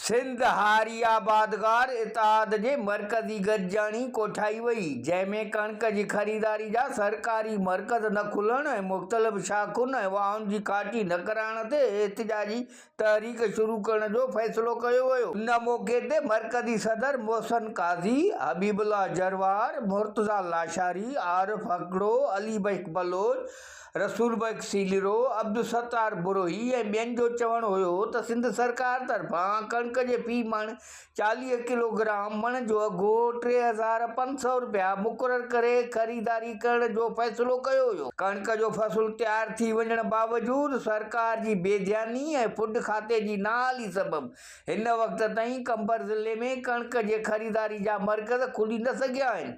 سنڌ هاري آبادگار اتحاد جي مرڪزي گڏجاڻي ڪوٺائي وئي، جنهن ۾ ڪڻڪ جي خريداري جا سرڪاري مرڪز نه کلڻ ۽ مختلف شاخن ۽ واهن جي کاٽي نه ڪرائڻ تي احتجاجي تحريڪ شروع ڪرڻ جو فيصلو ڪيو ويو. ان موقعي تي مرڪزي صدر محسن قاضي، حبيب الله جروار، مرتضيٰ لاشاري، عارف هڪڙو، علي بخش بلوچ، رسول بخش سيلرو، عبدالستار بروهي ۽ ٻين جو چوڻ هيو ته سنڌ سرڪار طرفان ڪڻڪ جي في مڻ 40 ڪلو گرام مڻ جو اگهه 3500 رپيا مقرر ڪري خريداري ڪرڻ جو فيصلو ڪيو ويو. ڪڻڪ جو فصل تيار ٿي وڃڻ باوجود سرڪار جي بي ڌياني ۽ فوڊ کاتي جي نااهلي سبب هن وقت تائين قمبر ضلعي ۾ ڪڻڪ جي خريداري جا مرڪز کلي نه سگهيا آهن.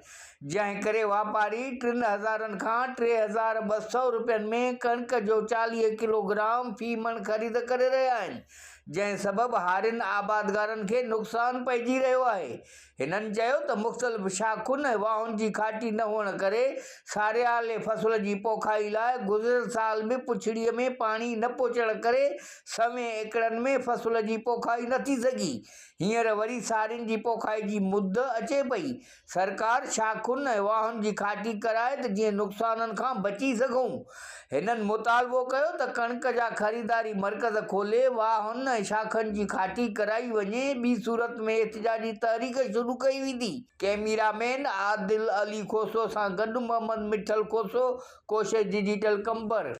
جنهن ڪري واپاري ٽن هزارن کان 3200 رپين ۾ ڪڻڪ جو 40 ڪلو گرام في مڻ خريد ڪري رهيا آهن، جنهن سبب هارين آبادگارن کي نقصان پئجي رهيو آهي. هنن چيو ته مختلف شاخن ۽ واهن جي کاٽي نه هئڻ ڪري ساريالي فصل جي پوکائي لاء گذريل سال به پڇڙيء ۾ پاڻي نه پهچڻ ڪري سوين ايڪڙن ۾ فصل جي پوکائي نه ٿي سگهي، هينئر وري سارين جي پوکائي جي مد اچي پئي، سرڪار شاخن ۽ واهن جي کاٽي ڪرائي ته جيئن نقصانن کان بچي سگهون. هنن مطالبو ڪيو ته ڪڻڪ جا خريداري مرڪز کولي واهن ۽ شاخن جي کاٽي ڪرائي وڃي ٻي صورت ۾ احتجاجي تحريڪ شروع ڪئي ويندي. ڪئميرا مين عادل علي کوسو سان گڏ محمد مٺل کوسو، ڪوشش ڊجيٽل قمبر.